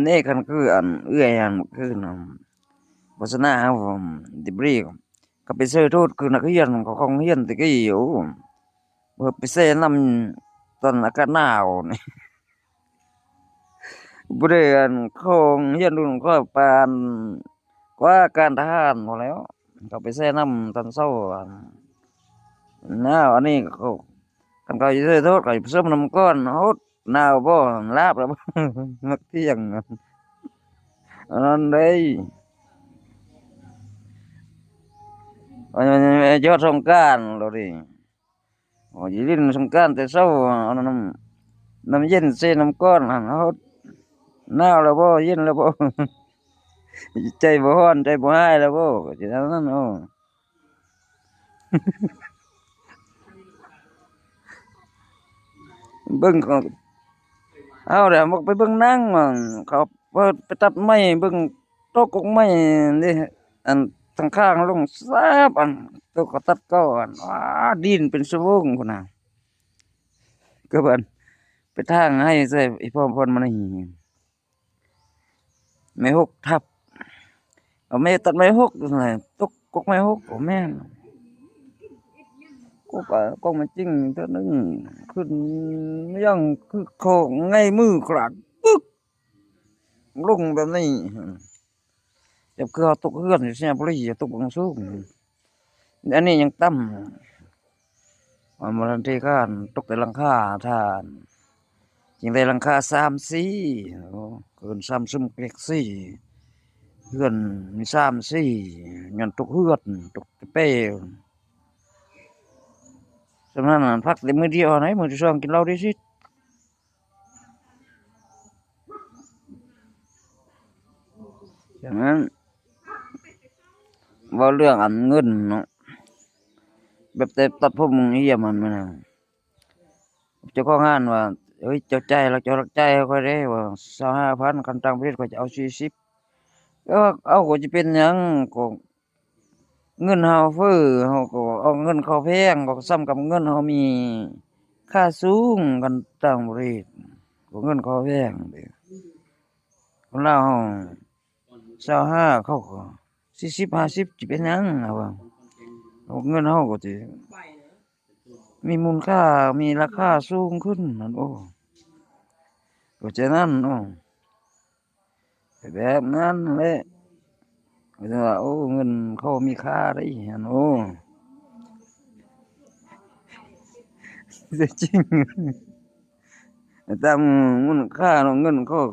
ນີ້ ຄັນຄືອັນເອື້ອຍຫັ້ນ ຄືນຳໂຄສະນາເຮົາ ເດບຣີ ເຂົາໄປເຊີໂທດຄືນັກຮຽນເຂົາ ຂອງໂຮງຮຽນແຕ່ກີ້. ໂອ້ ເພິ່ນໄປແຊ່ນ້ຳຕອນອາກາດໜາວນີ້ ບໍ່ໄດ້ອັນ ຂອງຮຽນລຸ້ນຂ້ອຍປານ ກວ່າການທະຫານພຸ້ນແລ້ວ. ເຂົາໄປແຊ່ນ້ຳຕອນເຊົ້າ ໜາວ. ອັນນີ້ເຂົາ ຄັນເຂົາຊິໃສ່ໂທດ ເຂົາຊິປະສົມນ້ຳກ້ອນ ໂຫດ ໜາວບໍ່ ລາບແລ້ວບໍ່ ມັກທ່ຽງ ອັນນັ້ນເດ້. ອັນ ອັນ ອັນ ຍອດສົງການໂລດນີ້. ໂອ້ ຢູ່ຫຼິ້ນສົງການແຕ່ເຊົ້າ ເອົານ້ຳ ນ້ຳເຢັນໃສ່ນ້ຳກ້ອນຫັ້ນ ໂຫດ ໜາວແລ້ວບໍ່ ເຢັນແລ້ວບໍ່ ໃຈບໍ່ຮ້ອນ ໃຈບໍ່ຮ້າຍແລ້ວບໍ່ ຊິແນວນັ້ນ. ໂອ້ ເບິ່ງເຂົາ ເຮົາແຫຼະມັກໄປເບິ່ງໜັງ ເຂົາ ເປີດໄປຕັດໄມ້ເບິ່ງ ຕົກກົກໄມ້ເດ້ ອັນທາງຂ້າງລົງຊາບ ອັນຕົກກໍຕັດເກົ່າ ອັນ ອ້າ ດິນເປັນຊົ່ວໂມງພຸ້ນນະ. ກໍອັນໄປທາງໃຫ້ໃສ່ອີ່ພໍ່ພອນມະນີ ໄມ້ຫົກທັບ ເອົາໄມ້ຕັດໄມ້ຫົກ ຕົກກົກໄມ້ຫົກ ໂອ ແມ່ນ ກົກ ອາ ກົກໄມ້ຈິງເທື່ອໜຶ່ງ ຂຶ້ນມາຢ່າງຄືຂອງໄງມືຂາດ ປຶກ ລົງແບບນີ້ ແບບຄືເຮົາຕົກເຮືອນຢູ່ໄຊຍະບູລີ ຕົກເບື້ອງສູງ ອັນນີ້ຍັງຕ່ຳ ມັນບໍ່ທັນເທຄານ ຕົກແຕ່ຫຼັງຄາທ່ານ ຈຶ່ງໄດ້ຫຼັງຄາສາມສີ່ ໂອ້ ເກີນສາມຊຸມເກັກສີ່ ເຮືອນມີສາມສີ່ ຍ້ອນຕົກເຮືອນ ຕົກແຕ່ເປ ສ່ຳນັ້ນ ພັກແຕ່ມື້ດຽວຫັ້ນໃດ ມື້ທີສອງກິນເຫຼົ້າໄດ້ຊິດ. ສະນັ້ນ ເວົ້າເລື່ອງອັນເງິນເນາະ ແບບແຕ່ຕັດຜົມໂຮງຮຽນຫັ້ນ ມື້ນັ້ນ ເຈົ້າຂອງຮ້ານວ່າ ເອີຍ ເຈົ້າຈ່າຍ ເຈົ້າລັກຈ່າຍໃຫ້ຂ້ອຍເດ້ ວ່າຊາວຫ້າພັນ ຄັນຕ່າງປະເທດຂ້ອຍຈະເອົາສີ່ສິບ ເອີ ເອົາ ກໍຈະເປັນຫຍັງ ກໍ ເງິນເຮົາເຟີ້ ເຮົາກໍເອົາເງິນເຂົາແພງ ກໍສ່ຳກັບເງິນເຮົາມີຄ່າສູງກັນຕ່າງປະເທດ ກໍເງິນເຂົາແພງເດ້ ຄົນລາວເຮົາຊາວຫ້າ ເຂົາກໍສີ່ສິບ ຫ້າສິບ ຊິເປັນຫຍັງ ເຮົາວ່າ ເງິນເຮົາກໍຊິມີມູນຄ່າ ມີລາຄາສູງຂຶ້ນຫັ້ນ ໂອ້ ເພາະສະນັ້ນ ໂອ້ ແບບນັ້ນແຫຼະ ເຂົາຈະວ່າ ໂອ້ ເງິນເຂົາມີຄ່າໄດ໋ຫັ້ນ ໂອ້ ແທ້ຈິງ ຕາມມູນຄ່າເນາະ ເງິນເຂົາ